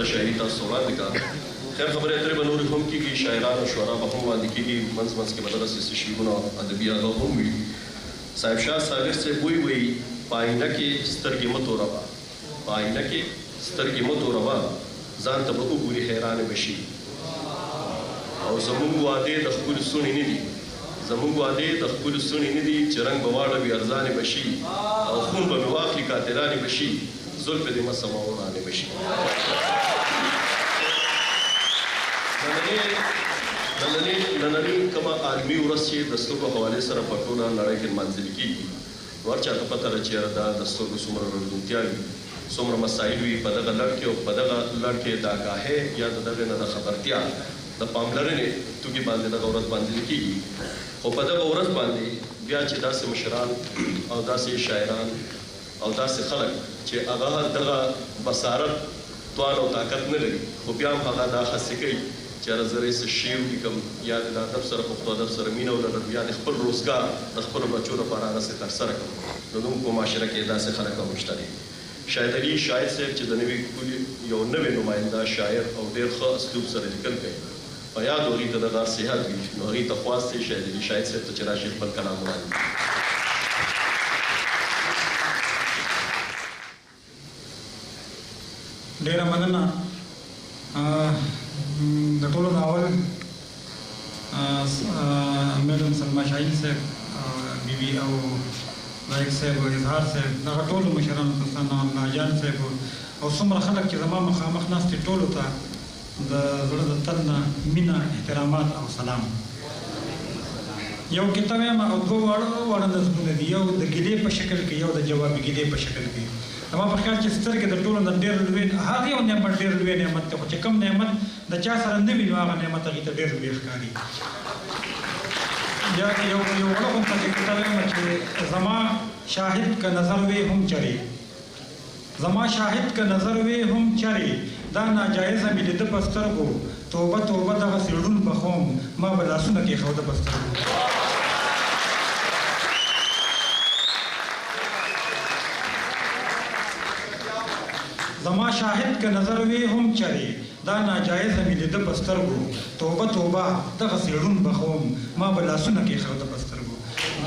خپله شاعري تاسو ته وړاندې کړه. خیر خبرې اترې به نورې هم کېږي، شاعران او شعرا به هم وړاندې کېږي، منځ منځ کې به دغسې څه شعرونه ادبي هغه هم وي. صاحب شاه صابر صاحب وایي وایي په آینه کې سترګې مه توروه، په آینه کې سترګې مه توروه، ځان ته به وګوري حیرانې به شي. او زمونږ وعدې د ښکلو څوڼې نه دي، زمونږ وعدې د ښکلو څوڼې نه دي، چې رنګ به واړوي ارزانې به شي، او خون به مې واخلي قاتلانې به شي، زلفې دې مه سموه ورانې به شي. نننۍ کومه عالمي ورځ چې د سترګو حوالې سره په ټوله نړۍ کې لمانځل کېږي، نو هر چا ته پته ده چې یاره دا د سترګو څومره رڼدونتیا وي، څومره مسایل وي په دغه لړ کې، او په دغه لړ کې د آګاهۍ یا د دغې نه د خبرتیا د پاملرنې توګې باندې دغه ورځ باندې کېږي. خو په دغه ورځ باندې بیا چې داسې مشران او داسې شاعران او داسې خلک چې هغه دغه بصارت توان او طاقت نه لري، خو بیا هم هغه دا هڅې کوي چې یاره زه څه شعر ولیکم، یا د ادب سره پښتو ادب سره مینه ولرم، یا د خپل روزګار د خپلو بچو لپاره هغسې ترسره کړم. نو زموږ په معاشره کې داسې خلک هم شته دي. شاهد علي شاهد صاحب چې د نوي کلي یو نوی نماینده شاعر او ډېر ښه اسلوب سره لیکل کوي، په یاد هغوی ته دغه صحت وي، نو هغوی ته خواست دی شاهد علي شاهد صاحب ته چې راشي خپل کلام وړاندې کړي. ډېره مننه. د ټولو نه اول میډم سلما شاهین صاحب، بي بي او لایق صاحب، اظهار صاحب، دغه ټولو مشرانو ته، ثنا الله جان صاحب او څومره خلک چې زما مخامخ ناست دي، ټولو ته د زړه د تل نه مینه، احترامات او سلام. یو کتاب یم او دوه واړه واړه نظمونه دي، یو د ګیلې په شکل کې، یو د جواب ګیلې په شکل کې. زما په خیال چې سترګې د ټولو نه ډېر لوی، هر یو نعمت ډېر لوی نعمت دی، خو چې کوم نعمت د چا سره نه وي نو هغه نعمت هغې ته ډېر لوی ښکاري. یا یو یو وړه غونډه چې کتاب یم چې زما شاهد که نظر وی هم چرې، زما شاهد که نظر وی هم چرې، دا ناجایزه مې لیده په سترګو، توبه توبه دغسې ړوند به خوم، ما به لاسونه کېښوده په سترګو. زما شاهد که نظر وی هم چرې، دا ناجایزه مې لیده په سترګو، توبه توبه دغسې ړوند به خوم، ما به لاسونه کېښوده په سترګو.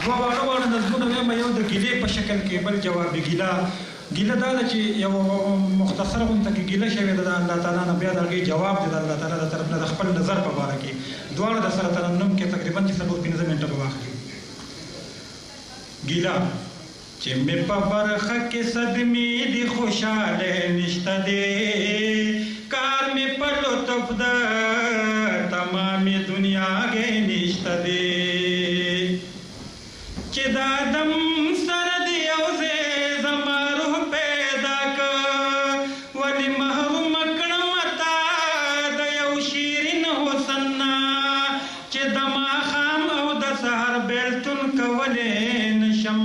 دوه واړه واړه نظمونه وایم، یو د ګیلې په شکل کې، بل جواب ګیله. ګیله دا ده چې یو مختصر غونډه کې ګیله شوې ده د الله تعالی نه، بیا د هغې جواب دی د الله تعالی د طرف نه د خپل نظر په باره کې. دواړه د سره ترنم کې تقریبا چې 4-5 منټه به واخلي. ګیله چې مې په برخه کې صدمې دي خوشحالی نشته دی، کار مې په لطف ده تمامې دنیاګۍ نشته دی، چې د آدم سره دې یو ځای زما روح پیدا که، ولې محرومه کړمه تا د یو شیرین حسن نه، چې د ماښام او د سهار بېلتون کولی نشم،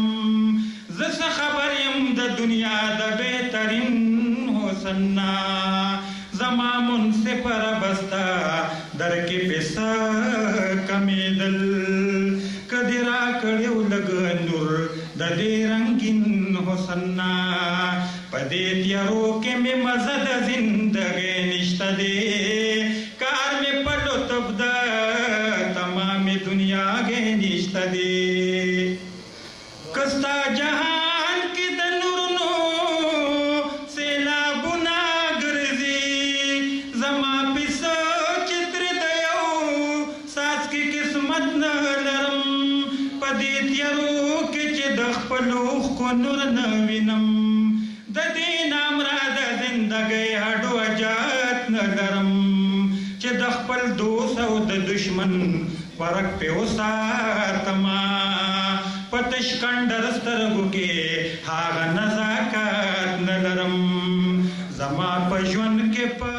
زه څه خبر یم د دنیا د بهترین حسن نه، زما منصف رب ستا در کې پې څه کمېدل، که دې راکړی و لږ نور د دې رنګین حسن نه، په دې تیارو کې مې مزه د زندګۍ نشته دی، کار مې په لطف ده تمامې دنیاګۍ نشته دی، که ستا جهان کې د نورونو سیلابونه ګرځي، زما پې څه چې ترې د یو څاڅکي قسمت نه لرم، په دې تیارو کې چې د خپلو اوښکو نور نه وینم، د دې نامراده زندګۍ هډو حاجت نه لرم، چې د خپل دوست او د دشمن فرق پې وساتمه، په تش کنډر سترګو کې هغه نزاکت نه لرم، زما په ژوند کې په